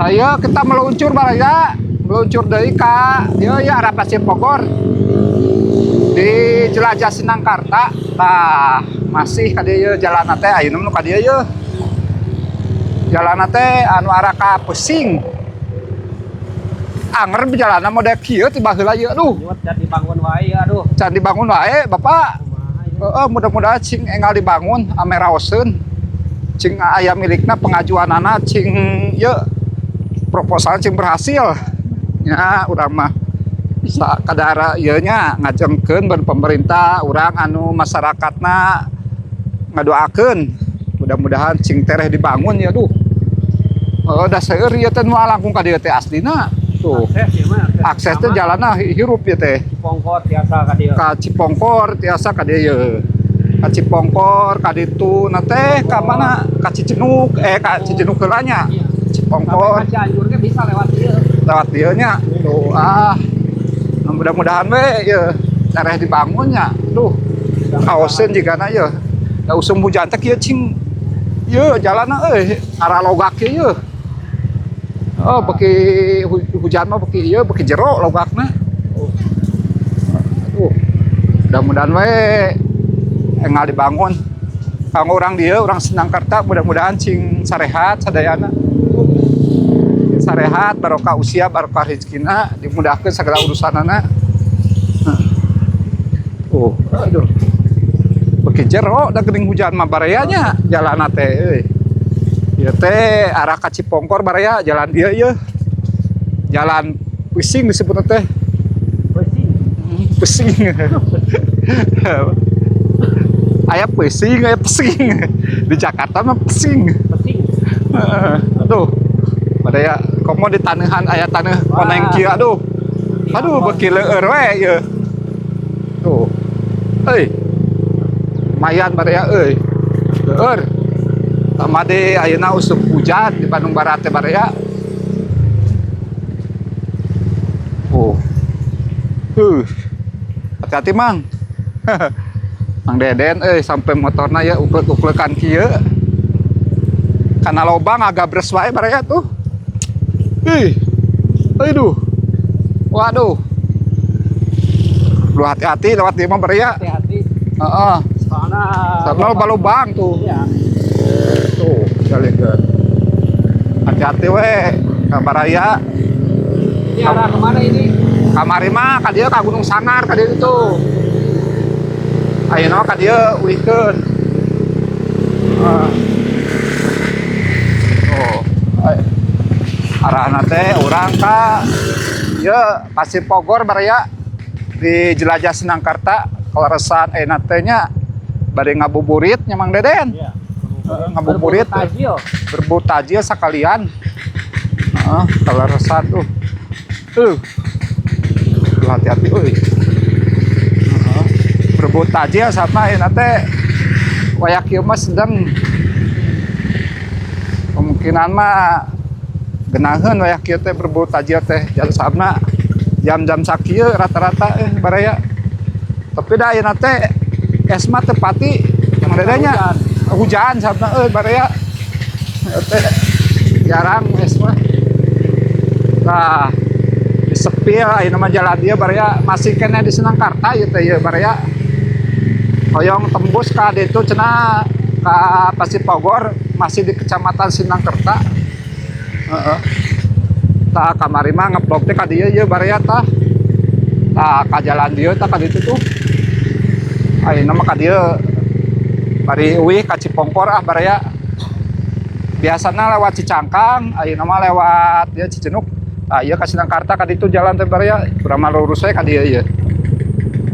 Ayo kita meluncur, baraya, meluncur deui ka ieu ya, arah Pasir Bogor di Jelajah Sindangkarta. Tah, masih ka dieu jalan teh. Ayeuna nu ka dieu ye jalan teh anu arah ka Pesing. Anger jalanna model kieu ti baheula ieu, aduh. Liwat can dibangun wae ya, aduh. Can dibangun wae, Bapak. Kumaha ieu? Heeh, mudah-mudahan cing enggal dibangun, ameh raoseun. Cing aya milikna, pengajuanana cing ye proposal cing berhasil. Ya, urang mah sakadara ieu nya ngajengkeun ban pemerintah, urang anu masyarakatna ngadoakeun. Mudah-mudahan cing tereh dibangun ya, duh. Heeh, da seueur ieu teh nu langkung ka dieu teh aslina. Tuh. Akses ya mah. Akses teh utama. Jalanna hirup ya teh. Cipongkor tiasa ka dieu. Ka Cipongkor tiasa ka dieu ye. Ka Cipongkor ka ditu na teh ka mana, ka Cijenuk, ka Cijenuk heula nya. Iya. Cipongkor. Sampai ka Cianjur ge bisa lewat dieu. Lewat dieu nya tuh. Ah, nah, mudah-mudahan we ye tereh dibangun nya. Duh, kaoseun jigana ye da usum hujan teh kieu cing ye jalanna euy, arah logak ye. Oh, beki hujan mah beki ieu, beki jero logakna. Oh. Aduh. Mudah-mudahan we enggal dibangun. Kanggo urang dieu, urang Sindangkerta, mudah-mudahan cing sarehat sadayana. Cing sarehat, barokah usia, barokah rezekina, dimudahkeun segala urusanana. Oh, aduh. Beki jero da geuning hujan mah, baraya nya jalanna teh euy. Ieu teh arah ka Cipongkor, baraya, jalan dieu ieu. Jalan Pusing disebutna teh. Pesing. Pusing. Aya pusing, aya pesing. Di Jakarta mah pesing. Pesing. Heeh. Aduh. Baraya komo di taneuhan, aya taneuh koneng kieu, aduh. Aduh, beuki leueur we ieu. Tuh. Euy. Lumayan, baraya euy. Leueur. Tama di ayeuna usum hujan di Bandung Barat teh, baraya. Oh. Hati-hati, Mang. Mang Deden euy, sampai motorna ya uklek-uklekan kieu. Kana lobang agak beres wae, baraya tuh. Ih. Aduh. Waduh. Lu hati-hati lewat di mah, baraya. Hati-hati. Heeh. Soalnya Soalnya loba lubang tuh. Iya. Tuh, jalikeun. Hati-hati we, ka baraya. Ini arah kemana ini? Kamari mah ka dieu, ka Gunung Sangar, ka dieu itu. Ayeuna mah ka dieu uihkeun. Heeh. Oh, ay. Arahna teh urang ka ieu Pasir Pogor, baraya, di Jelajah Sindangkerta. Kaleresan ayeuna teh nya bade ngabuburit nya, Mang Deden. Iya. Heeh, ngabuburit. Berburu takjil. Berburu takjil sekalian. Heeh, kaleresan tuh. Duh, hati-hati euy. Heeh. Berburu takjil sama ayeuna teh wayah kieu mah sedang kemungkinan mah genaheun wayah kieu teh berburu takjil teh, jam sabna jam-jam sakieu rata-rata baraya. Tapi da ayeuna teh es mah teu pati, Mang Dedenya, hujan sabna euy, baraya teh jarang es mah. Nah, disepil ayeuna mah jalan dieu, baraya, masih keneh di Sindangkarta ieu teh ieu, baraya. Hoyong tembus ka ditu cenah, ka Pasir Pogor, masih di Kecamatan Sindangkerta. Heeh. Tah, kamari mah ngevlog teh ka dieu ieu, baraya, tah. Tah, ka jalan dieu tah ka ditu tuh. Ayeuna mah ka dieu bari uih ka Cipongkor ah, baraya. Biasana lewat Cicangkang, ayeuna mah lewat dieu Cijenuk. Tah, ieu ka Sindangkarta ka ditu jalan teh, baraya. Urang mah lurus we ka dieu ieu.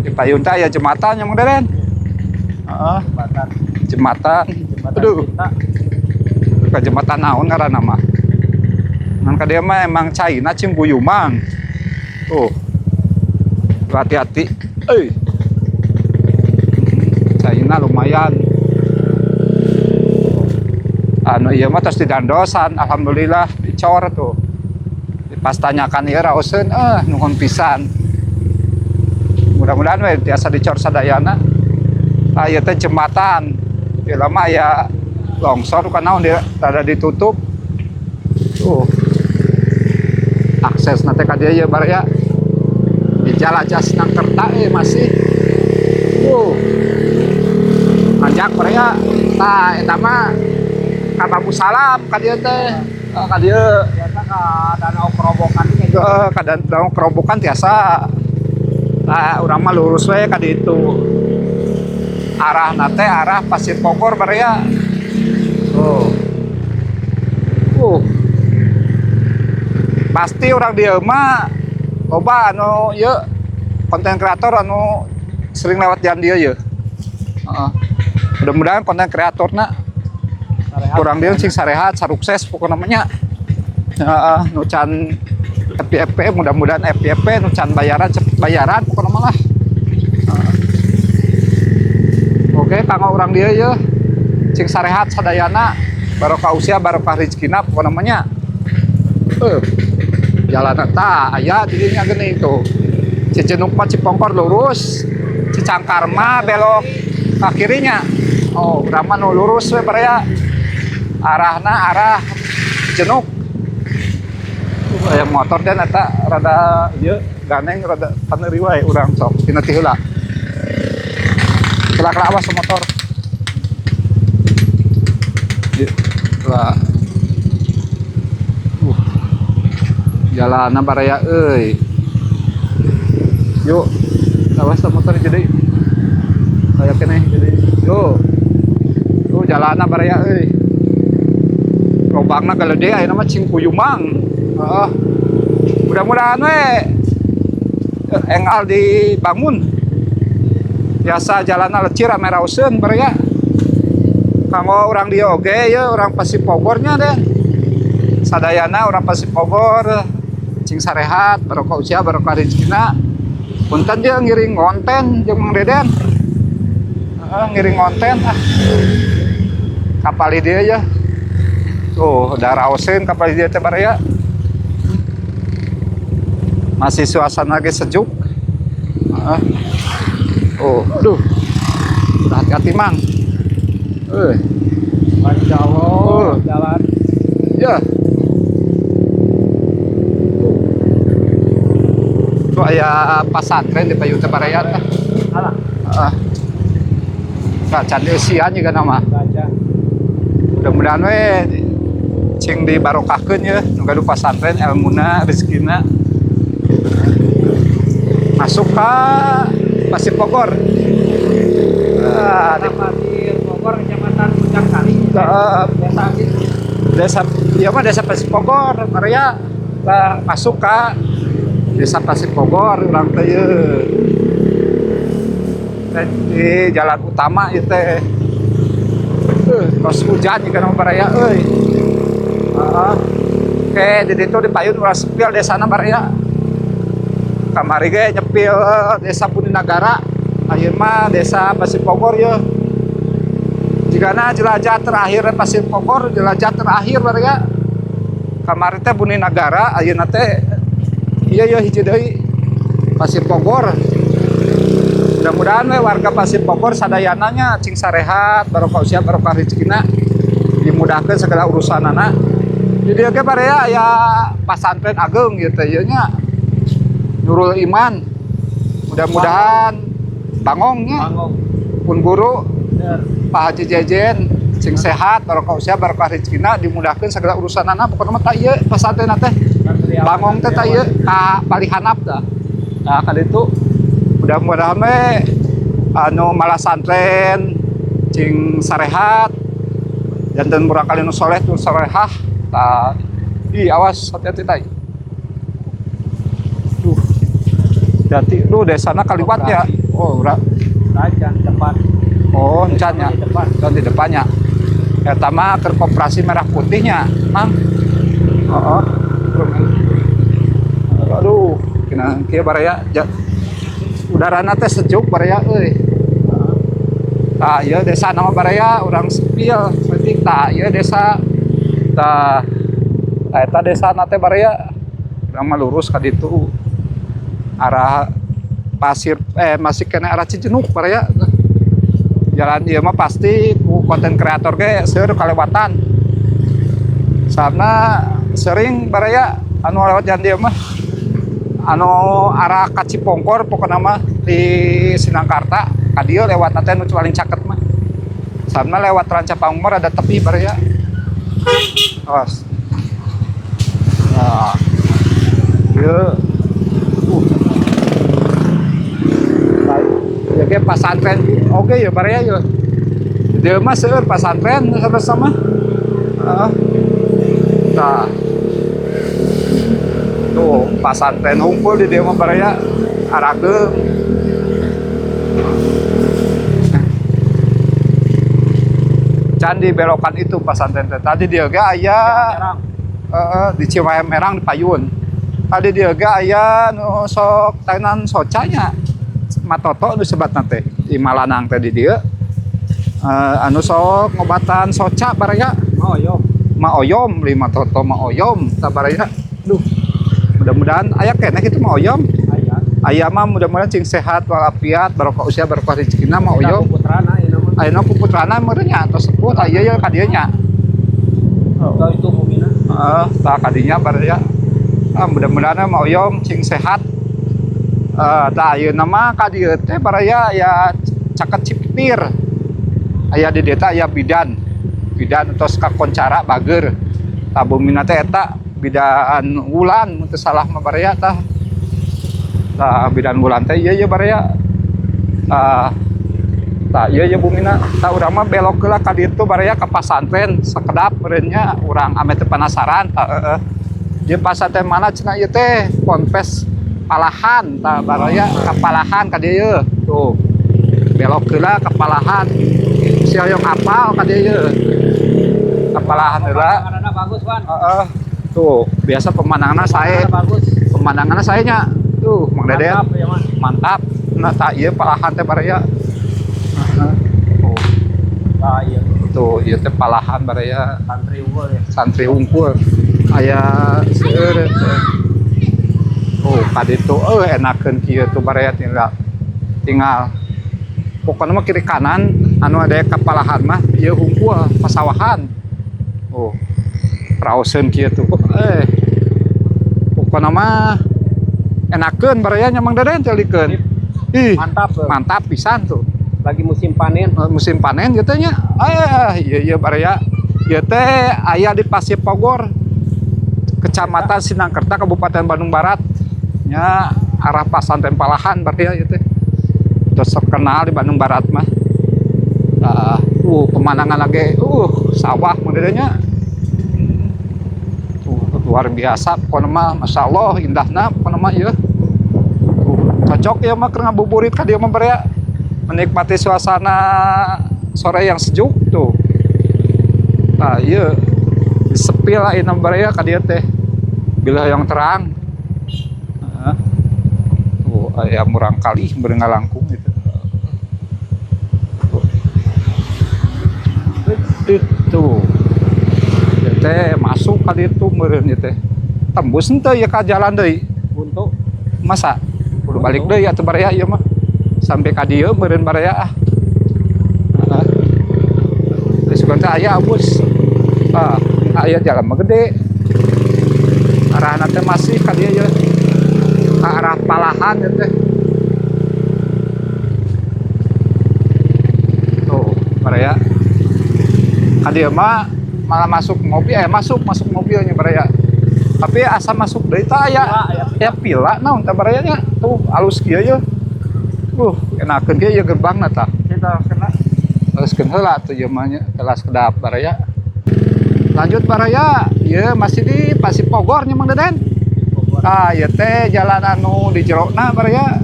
Di payun teh aya jembatan nya, Mang Deden. Heeh, Jembatan. Jembatan. Jembatan Aduh. Cinta. Ka jembatan naon ngaranna mah. Ngan ka dieu mah emang caina cing guyumang. Tuh. Hati-hati. Euy. Caina lumayan. Anu ieu mah tos didandosan, alhamdulillah dicor tuh. Pas tanyakan ieu raoseun, nuhun pisan. Mudah-mudahan we tiasa dicor sadayana. Ah, ieu teh jembatan. Ieu lama ya longsor kana naon dia rada ditutup. Tuh. Aksesna teh ka dieu ye, baraya, di Jelajah Sinangkerta masih. Nanjak, baraya. Tah, eta mah ka Babu Salam ka dieu teh. Oh, ka dieu. Biasa ke Danau Kerobokan kayak Ke ka Danau Kerobokan tiasa. Nah, urang mah lurus we ka ditu. Arahna teh arah Pasir Bogor, baraya. Tuh. Pasti urang dieu mah loba anu ieu konten kreator anu sering lewat jalan dieu ye. Heeh. Mudah-mudahan konten kreatorna urang dieu sing sarehat, sarukses pokokna mah nya. Heeh, nu can FYP mudah-mudahan FYP, nu can bayaran cepet bayaran pokokna mah lah. Heeh. Oke, kanggo urang dieu ye cing sarehat sadayana, barokah usia, barokah rezekina pokokna mah nya. Jalan tah aya di dinya geuning tuh. Cijenuk mah Cipongkor lurus, Cicangkar mah belok ka kirinya. Oh, urang mah nu lurus we, baraya. Arahna arah Cijenuk. Aya motor dan eta rada ieu ganeng, rada paneuri wae urang, sok tina ti heula. Kelak awas motor. Ieu lah. Jalanan, baraya euy. Yuk, awas motor jadi. Kayak keneh jadi. Yuk. Tuh jalanan, baraya euy. Lobangna gede ayeuna mah cing kuyumang. Heeh. Mudah-mudahan we enggal dibangun. Biasa jalanna lecir ame raoseun, baraya. Kanggo urang dieu oge ye, urang Pasir Bogornya deh. Sadayana urang Pasir Bogor cing sarehat, barokah usia, barokah rezekina. Punten dia ngiring konten jeung Mang Deden. Heeh, ngiring konten ah. Kapal dia ya. Tuh, udah raoseun kapal dia teh, baraya. Masih suasana lagi sejuk. Heeh. Oh, aduh. Udah hati-hati, Mang. Eh, Masya Allah, Oh. jalan. Ya. Tuh aya pasantren di payun teh, baraya teh. Alah, Heeh. Nah, can dieusian juga nama. Baca. Mudah-mudahan we cing dibarokahkeun ya nu gaduh pasantren ilmuna, rezekina. Masuk ka Pasir Bogor. Ah, di Pasir Bogor, Kecamatan Puncak Sari. Desa gitu. Desa ieu mah Desa Pasir Bogor, Maria. Lah, masuk ka Desa Pasir Bogor urang teh ye. Teh di jalan utama ieu teh. Tos hujan juga nama, baraya euy. Heeh. Oke, di ditu di payun urang spill desana, baraya. Kamari ge nyepil Desa Buninagara, ayeuna mah Desa Pasir Bogor ye. Jigana jelajah terakhir Pasir Bogor, jelajah terakhir, baraya. Kamari teh Buninagara, ayeuna teh iya ya hiji deui Pasir Bogor. Mudah-mudahan we warga Pasir Bogor sadayana nya cing sarehat, barokah usia, barokah rezekina, dimudahkeun segala urusanana. Di dieu ge, baraya, aya pasantren ageng gitu ieu nya. Nurul Iman. Mudah-mudahan bangongnya Bangong. Pun guru Bener. Pak Haji Jejen cing sehat, barokah usia, barokah rezekina, dimudahkeun segala urusanana. Pokokna mah tah ieu pasantren teh. Bangong teh tah ieu ka palih handap dah. Nah, ka ditu mudah-mudahan we anu malasantren cing sarehat, janten murangkalih nu soleh nu solehah. Tah, ih, awas, hati-hati tai. Duh. Jati lu desana kaliwat ya. Oh, ura. Rajan depan. Oh, encan nya. Di depan. Encan di depannya. Eta mah keur koperasi merah putihnya, Mang. Oh. Aduh, kena kieu, baraya. Udarana teh sejuk, baraya euy. Tah, ieu desa nama, baraya, urang spill saeutik. Tah, ieu desa tah. Tah, eta desa teh, baraya. Urang mah lurus ka ditu. Arah pasir masih kena arah Cijenuk, baraya. Jalan ieu mah pasti ku konten kreator ge seueur kalewatan. Sabna sering, baraya, anu lewat jalan dieu mah. Anu arah ka Cipongkor pokona mah di Sinangkarta ka dieu lewat teh nu paling caket mah. Sama lewat Rancapangmor ada tepi, baraya. Awas. Nah, ieu nah, ya ge pasantren oke ya, baraya ya. Dieu mah seueur pasantren sama-sama. Heeh. Nah. Tuh, pasantren hungkul di dieu mah, baraya, arageung. Candi belokan itu pasantren teh. Tadi dia ge aya. Merang. Heeh, di Cimahi Merang di Payun. Tadi dia ge aya nu sok tainan socanya. Matoto nu sebatna teh di Malanang teh di dieu. Eh, anu sok ngobatan soca, baraya. Oh, yo. Maoyom li matoto maoyom tah, baraya. Duh. Mudah-mudahan aya keneh kitu maoyom. Aya. Aya mah mudah-mudahan cing sehat walafiat, barokah usia, barokah rezekina maoyom. Putrana ieu mah. Ayeuna ku putrana meureun nya atau sepuh aya ya ka dieu nya. Oh, itu mumina. Heeh, tah kadinya, baraya. Ah, mudah-mudahan maoyom cing sehat. Eh, tah ayeuna mah ka dieu teh, baraya, ya caket Cipetir. Aya di dieu teh aya bidan. Bidan tos kakoncara bager. Tah, bumina teh eta bidan Wulan mun teu salah mah, baraya, tah. Tah, bidan Wulan teh ieu ye, baraya. Tah, tah ieu ye bumina. Tah, urang mah belok heula ka ditu, baraya, ka pasantren sakedap meureun nya urang ame teu penasaran tah, heeh. Ieu pasantren mana cenah ieu teh? Ponpes Palahan tah, baraya, ka Palahan ka dieu ye. Tuh. Belok heula ka Palahan. Si hoyong apal ka dieu ye. Ka Palahan heula. Pemandanganna bagus, Wan. Heeh. Tuh, biasa pemandanganna sae. Pemandanganna bagus. Pemandanganna sae nya. Tuh, Mang Deden. Mantap ya, Mas. Mantap. Nah, tah ieu Palahan teh, baraya. Heeh. Tuh, Tah, iya. tuh ieu teh Palahan, baraya. Santri unggul ya. Santri unggul. Aya seueur teh. Oh, kaditu euy enakeun kieu tuh, baraya, tinggal tinggal pokoknya mah kiri kanan anu ada ka Palahan mah ieu hungkul pasawahan. Oh, raoseun kieu tuh. Eh. Pokoknya mah enakeun, baraya nya, Mang Deden telikeun. Ih, Mantap. Tuh. Mantap pisan tuh. Lagi musim panen. Eh, musim panen gitu nya. Eh, iya iya, baraya. Ieu teh aya di Pasir Pogor, Kecamatan Sinangkerta, Kabupaten Bandung Barat. Nya arah Pasantren Palahan berarti ya ieu teh. Terus terkenal di Bandung Barat mah. Nah, pemandangan lagi, sawah modelnya. Tuh, luar biasa pokoknya mah, Masya Allah, indahna pokoknya mah ieu. Tuh, cocok ya mah keur ngabuburit ka dieu mah, baraya. Menikmati suasana sore yang sejuk tuh. Nah, iya sepi lah ini, baraya, ka dieu teh. Bila yang terang. Heeh. Tuh, aya murang kali berengalangkung gitu. Tuh. Itu. Ieu teh masuk ka ditu meureun ieu teh. Tembus henteu ya ka jalan deui? Untuk Masa? Kudu balik deui atuh, baraya, ieu mah. Sampai ka dieu meureun, baraya, ah. Heeh. Geus teh aya abus. Ah, aya jalan mah gede. Arahna teh masih ka dieu ye. Ka arah Palahan ieu teh. Tuh, baraya. Ka dieu mah malah masuk mobil, eh, masuk masuk mobilnya, baraya. Tapi asa masuk deui tah aya aya pila naon tah, baraya nya. Tuh, alus kieu ye. Enakeun kieu ye gerbangna tah. Kita kena. Teruskeun heula atuh ieu mah nya, kelas kedap, baraya. Lanjut, baraya, ieu masih di Pasir Pogor nya, Mang Deden. Tah, ieu teh jalan anu di jerona, baraya.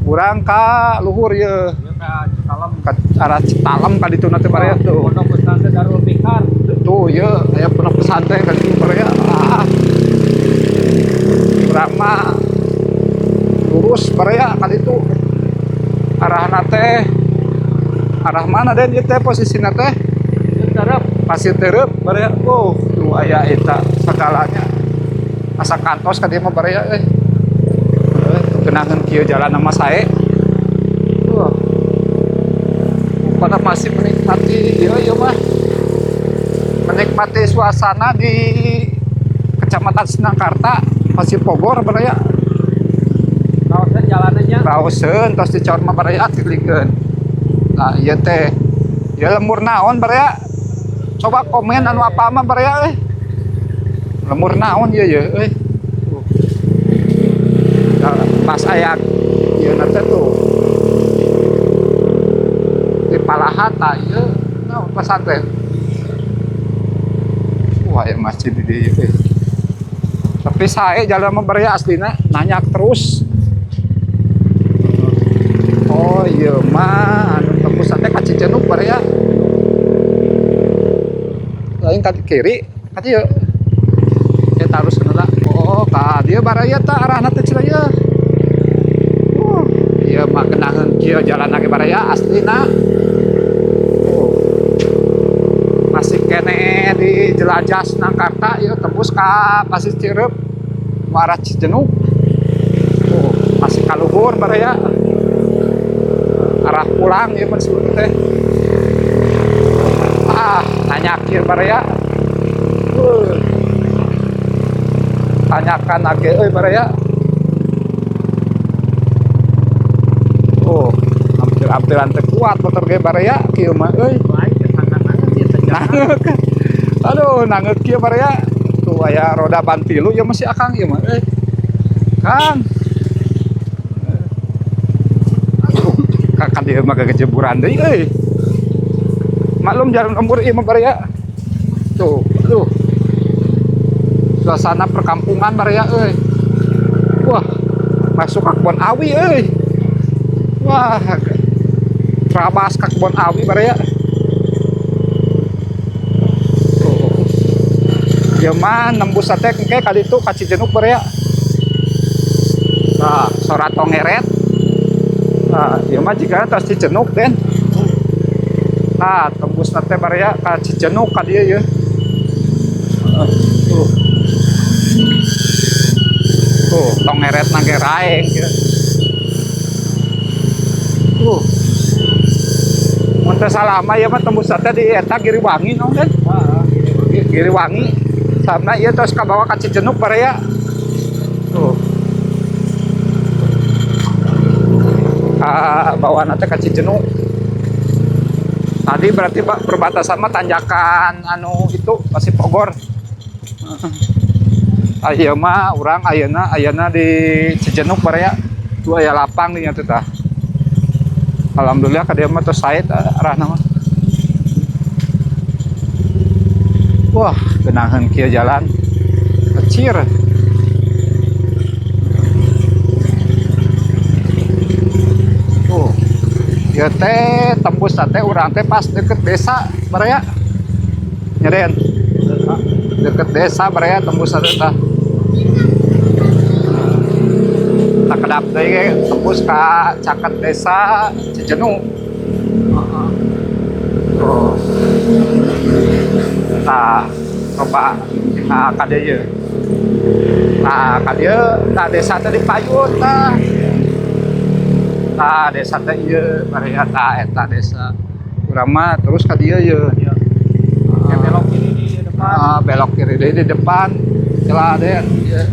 Urang ka luhur ieu. Ieu ka Citalem. Ka arah Citalem ka dituna teh, baraya, tuh. Pondok Pesantren Darul Fikar. Tuh, ieu aya pondok pesantren ka ditu, baraya. Ah. Urang mah lurus, baraya, ka ditu. Arahna teh arah mana, Den, ieu teh posisina teh? Ieu terep. Pasir Terep, baraya. Oh, tuh aya eta segalanya. Asa kantos ka dieu mah, baraya euy. Eh, geunaheun kieu jalan mah sae. Tuh. Pokona masih menikmati ieu ieu mah. Menikmati suasana di Kecamatan Sinangkarta, Pasir Pogor, baraya. Raoseun tos dicor mah, baraya, tiglikeun. Nah, ieu teh ieu lembur naon, baraya? Coba komen anu apa mah, baraya euy. Lembur naon ieu ye euy? Tuh. Nah, pas aya ieu na teh tuh. Di Palahata ieu naon pesantren. Wah, ya masjid di dieu euy. Tapi saya jalan mah, baraya, aslina nanya terus. Oh iya mah anu tembus teh ka Cijenuk, baraya. Lain ka kiri, ka dieu. Ya terus lah. Oh, ka dieu, baraya, tah arahna teh cenah ieu. Ieu mah genaheun kieu jalan ge, baraya, aslina. Oh. Masih keneh di jelajah Sinangkarta ieu tembus ka Pasir Cireup arah Cijenuk. Oh, masih kaluhur, baraya. Arah pulang ieu mah disebut teh. Ah, nanya kieu, baraya. Tanyakan age euy, baraya. Oh, hampir-hampiran teu kuat motor ge, baraya, kieu mah euy. Lain kesangan banget ya teh. Nangeuk. Aduh, nangeuk kieu, baraya. Tuh aya roda ban tilu ya masih akang ieu mah euy. Kang. Aduh, ka dieu mah gagejeburan deui euy. Maklum jalan lembur ieu mah, baraya. Tuh, aduh. Suasana perkampungan, baraya euy. Wah, masuk ke kebon awi euy. Wah, terabas ke kebon awi, baraya. Tuh. Ieu mah nembus teh engke ka ditu ka Cijenuk, baraya. Nah, sora tongeret. Nah, ieu mah jigana tos Cijenuk den. Nah, tembus teh, baraya, ka Cijenuk ka dieu ye. Tuh. Tuh, tongeret ge raeng kieu. Tuh. Mun teu salah mah ieu mah tembus teh di eta Giriwangi naon den? Heeh, Giriwangi. Sabna ieu tos kabawa ka Cijenuk, baraya. Tuh. Ka bawana teh ka Cijenuk. Tadi berarti Pak perbatasan mah tanjakan anu itu masih Bogor. Ayeuna mah urang ayeuna ayeuna di Cijenuk, baraya. Tuh aya lapang dinya teh tah. Alhamdulillah ka dieu mah tos sae tah arahna mah. Wah, geunaheun kieu jalan. Kecir. Tuh. Ieu teh tembus teh urang teh pas deket desa, baraya. Nyeren. Deket desa, baraya, tembus teh tah. Tak kedap deui ge tembus ka caket desa Cijenuk. Heeh. Tuh. Tah, coba nah ka dieu ye. Nah, ka dieu tah desa teh di payun tah. Tah desa teh ieu, baraya, tah eta desa. Urang mah terus ka dieu ye. Iya. Kayak belok kiri di depan. Ah, belok kiri deui di depan. Celah deh. Ieu.